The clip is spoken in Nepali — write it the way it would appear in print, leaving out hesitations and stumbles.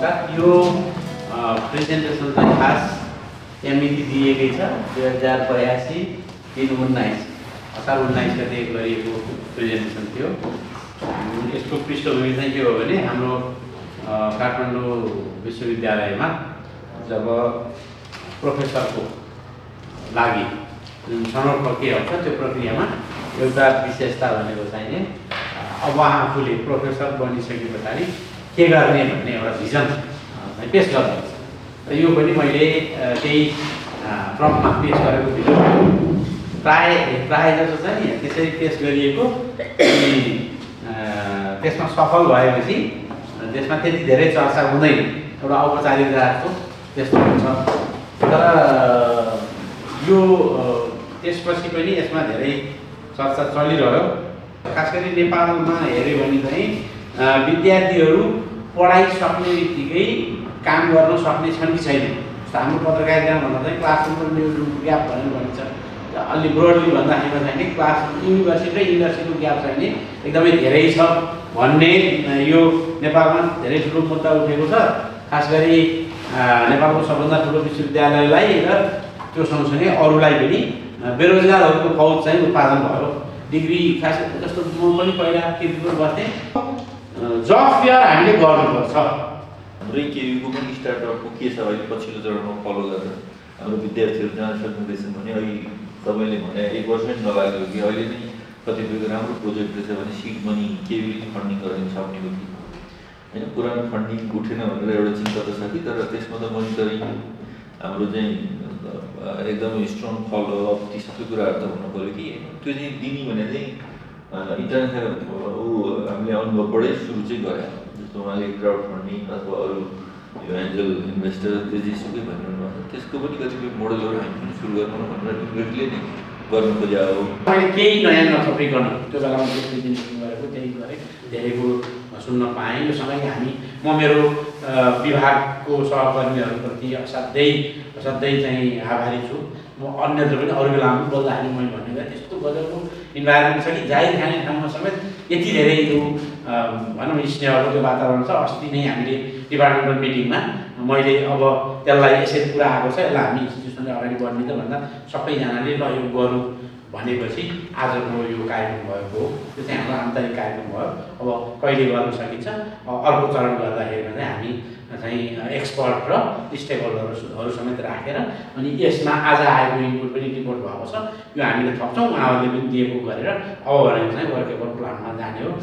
नमस्कार। यो प्रेजेन्टेसन चाहिँ खास यहाँ मिति दिएकै छ 2082 3/19 असार 19 गते गरिएको प्रेजेन्टेसन थियो। यसको पृष्ठभूमि चाहिँ के हो भने हाम्रो काठमाडौँ विश्वविद्यालयमा जब प्रोफेसरको लागि जुन छनौट प्रक्रिया हुन्छ त्यो प्रक्रियामा एउटा विशेषता भनेको चाहिँ अब आफूले प्रोफेसर बनिसके पछाडि के गर्ने भन्ने एउटा भिजन पेश गर्नुहुन्छ। र यो पनि मैले त्यही क्रममा पेश गरेको भिडियो प्राय जसो चाहिँ त्यसरी पेश गरिएको। त्यसमा सफल भएपछि त्यसमा त्यति धेरै चर्चा हुँदैन, एउटा औपचारिकता जस्तो त्यस्तो हुन्छ। तर यो त्यसपछि पनि यसमा धेरै चर्चा चलिरह्यो। खास गरी नेपालमा हेऱ्यो भने चाहिँ विद्यार्थीहरू पढाइ सक्ने बित्तिकै काम गर्न सक्ने छन् कि छैन। हाम्रो पत्रकारिता भन्दा चाहिँ क्लासरुम र न्युजरुमको ग्याप भनेर भनिन्छ। अलि ब्रोडली भन्दाखेरिमा चाहिँ क्लास युनिभर्सिटी र इन्डस्ट्रीको ग्याप चाहिँ नि एकदमै धेरै छ भन्ने यो नेपालमा धेरै ठुलो मुद्दा उठेको छ। खास गरी नेपालको सबभन्दा ठुलो विश्वविद्यालयलाई र त्यो सँगसँगै अरूलाई पनि बेरोजगारहरूको फौज चाहिँ उत्पादन भयो। डिग्री खास जस्तो म पनि पहिला किर्तिपुर बस्थेँ। जब फेयर हामीले गर्नुपर्छ। हाम्रै केयुको पनि स्टार्टअपको के छ अहिले पछिल्लो चरणमा फलो गरेर हाम्रो विद्यार्थीहरू जान सक्नुहुँदैछन् भने अहिले तपाईँले भने 1 वर्ष पनि नलाग्यो कि अहिले नै कतिपयको राम्रो प्रोजेक्ट रहेछ भने सिड मनी केयुले फन्डिङ गर्न सक्ने हो कि होइन। पुरानो फन्डिङ उठेन भनेर एउटा चिन्ता त छ कि, तर त्यसमा त मोनिटरिङ हाम्रो चाहिँ एकदमै स्ट्रङ फलोअप ती सबै कुराहरू त हुनु पऱ्यो कि त्यो चाहिँ दिने भने चाहिँ इन्टरनेसनल हामीले अनुभवबाटै सुरु चाहिँ गरे। जस्तो उहाँले क्राउड फन्डिङ अथवा अरू यो एन्जल इन्भेस्टर जेसुकै भन्नु त्यसको पनि कतिपय मोडलहरू हामी पनि सुरु गर्नु भनेर इन्भेस्टले नै गर्नु खोजे हो। मैले केही नयाँ नथपिकन त्यो बेलामा प्रेजेन्टेसन गरेको त्यही गरेँ, धेरै कुरो सुन्न पाएँ। यो सँगै म मेरो विभागको सहकर्मीहरूप्रति असाध्यै चाहिँ आभारी छु। म अन्यत्र पनि अरू बेलामा पनि बोल्दाखेरि मैले भनेको त्यस्तो गजबको इन्भाइरोमेन्ट छ कि जाहिर खाने ठाउँमा समेत यति धेरै यो भनौँ स्नेहको त्यो वातावरण छ। अस्ति नै हामीले डिपार्टमेन्टल मिटिङमा मैले अब त्यसलाई यसरी कुरा आएको छ, यसलाई हामी इन्स्टिट्युसनले अगाडि बढ्ने त भन्दा सबैजनाले ल यो गरौँ भनेपछि आजको यो कार्यक्रम भएको हो। त्यो चाहिँ हाम्रो आन्तरिक कार्यक्रम भयो। अब कहिले गर्न सकिन्छ अर्को चरण गर्दाखेरिमा चाहिँ हामी चाहिँ एक्सपर्ट र स्टेक होल्डरहरू समेत राखेर अनि यसमा आज आएको इनपुट पनि रिपोर्ट भएको छ, यो हामीले थप्छौँ, उहाँहरूले पनि दिएको गरेर अब भनेको चाहिँ वर्केबल प्लानमा जाने हो।